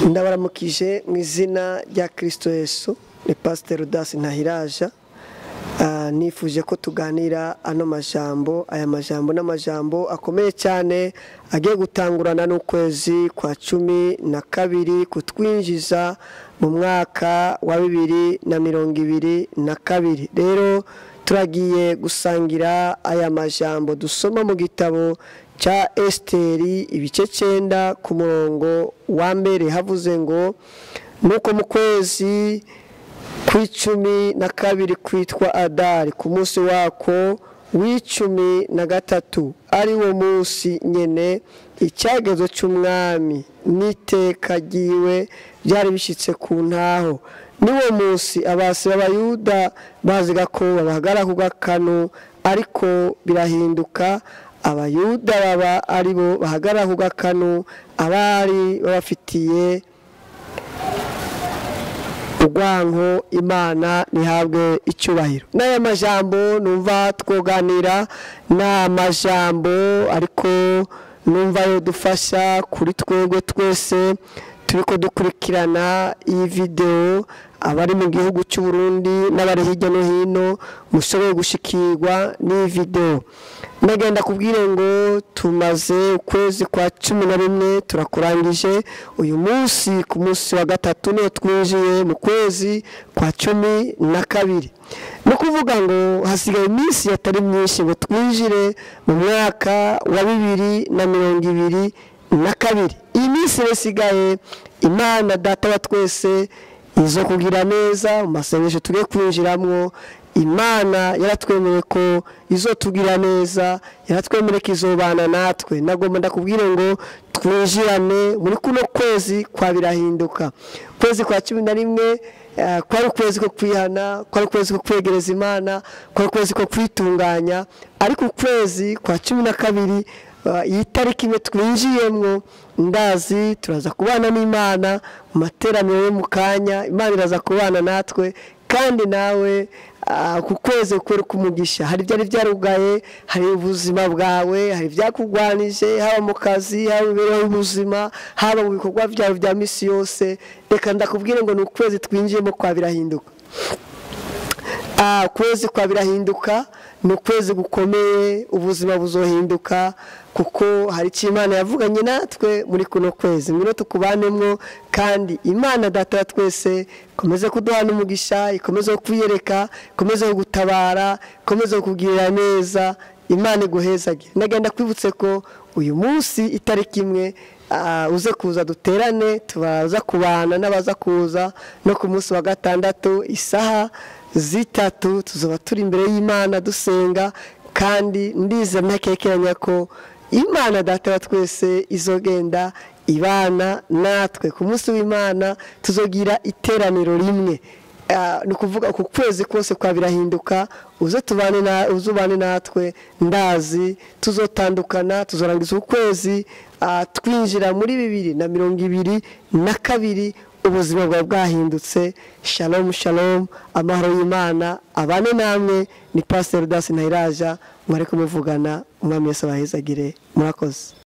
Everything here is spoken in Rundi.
Ndabaramukije mu izina rya Kristo Yesu. Ni Pastor Rudas Ntahiraja. Nifuje ko tuganira ano majambo, aya majambo n'amajambo akomeye cyane agiye gutangurana n'ukwezi kwa 12 kutwinjiza mu mwaka wa 2022. Rero turagiye gusangira aya majambo dusoma mu gitabo cha Esteri ibice 9 ku murongo wa mbere. Havuze ngo nuko mu kwezi kw'icumi na kabiri kwitwa Adari, ku munsi wako w'icumi na gatatu, ari wo munsi nyene icyagezo cy'umwami n'iteka ryiwe byari bishitse ku ntaho. Niwo munsi abasi b'Abayuda baziga ko babahagara ku gakanu, ariko birahinduka, Abayuda baba aribo bahagara ku gakanu, abari babafitiye urwanko. Imana nihabwe icyubahiro. N'aya majambo numva twoganira na majambo, ariko numva yo dufasha kuri twebwe twese turiko dukurikirana iyi video, abari mu gihugu cy'u Burundi n'abari hirya no hino mushoboye gushikirwa n'iyi video. Ndagenda kubwire ngo tumaze ukwezi kwa 11 turakurangije. Uyu munsi ku munsi wa gatatu niho twinjiye mu kwezi kwa 12. No kuvuga ngo hasigaye iminsi yatari myinshi ngo twinjire mu mwaka wa 2022. Iyi minsi isigaye Imana Data wa twese izo kugira neza mu masengesho tugiye kwinjiramwo. Imana yaratwemereye ko izotugira neza, yaratwemereye ko izobana natwe. Nagomba ndakubwire ngo twinjirane muri kuno kwezi kwa birahinduka. Kwezi kwa 11 kwari ukwezi ko kwihana, kwari ukwezi ko kwegereza Imana, kwari ukwezi ko kwitunganya. Ariko ukwezi kwa 12 iyi tariki imwe twinjiyemwo, ndazi turaza kubana n'Imana mu materaniro yo mu kanya. Imana iraza kubana natwe, kandi nawe ku kwezi kwera kumugisha. Hari byari byarugaye, hari ubuzima bwawe, hari byakugwanije, haba mu kazi, haba mu mibereho y'ubuzima, haba mu bikorwa byawe bya misi yose. Reka ndakubwire ngo ni ukwezi twinjiyemo kwa birahinduka. Ukwezi kwa birahinduka ni ukwezi gukomeye, ubuzima buzohinduka, kuko hari icyo Imana yavuganye natwe muri kuno kwezi. Ngwino tukubanemwo, kandi Imana Data wa twese ikomeze kuduha n'umugisha, ikomeze kwiyereka, ikomeze gutabara, ikomeze kugirira neza. Imana iguhezagire. Ndagenda kwibutse ko uyu munsi itariki imwe uze kuza duterane, tubaza kubana n'abaza kuza no ku munsi wa gatandatu isaha 3 tuzoba turi imbere y'Imana dusenga, kandi ndize ntakekeranya ko Imana Data wa twese izogenda ibana natwe. Ku munsi w'Imana tuzogira iteraniro rimwe. Ni ukuvuga ku kwezi kose kwa birahinduka, uze tubane na uzubane natwe. Ndazi tuzotandukana, tuzorangiza ukwezi twinjira muri 2022 ubuzima bwawe bwahindutse. Shalom shalom, amahoro y'Imana abane namwe. Ni Pastor Rudas Ntahiraja, mwari kumuvugana. Umwami Yesu abahezagire. Murakoze.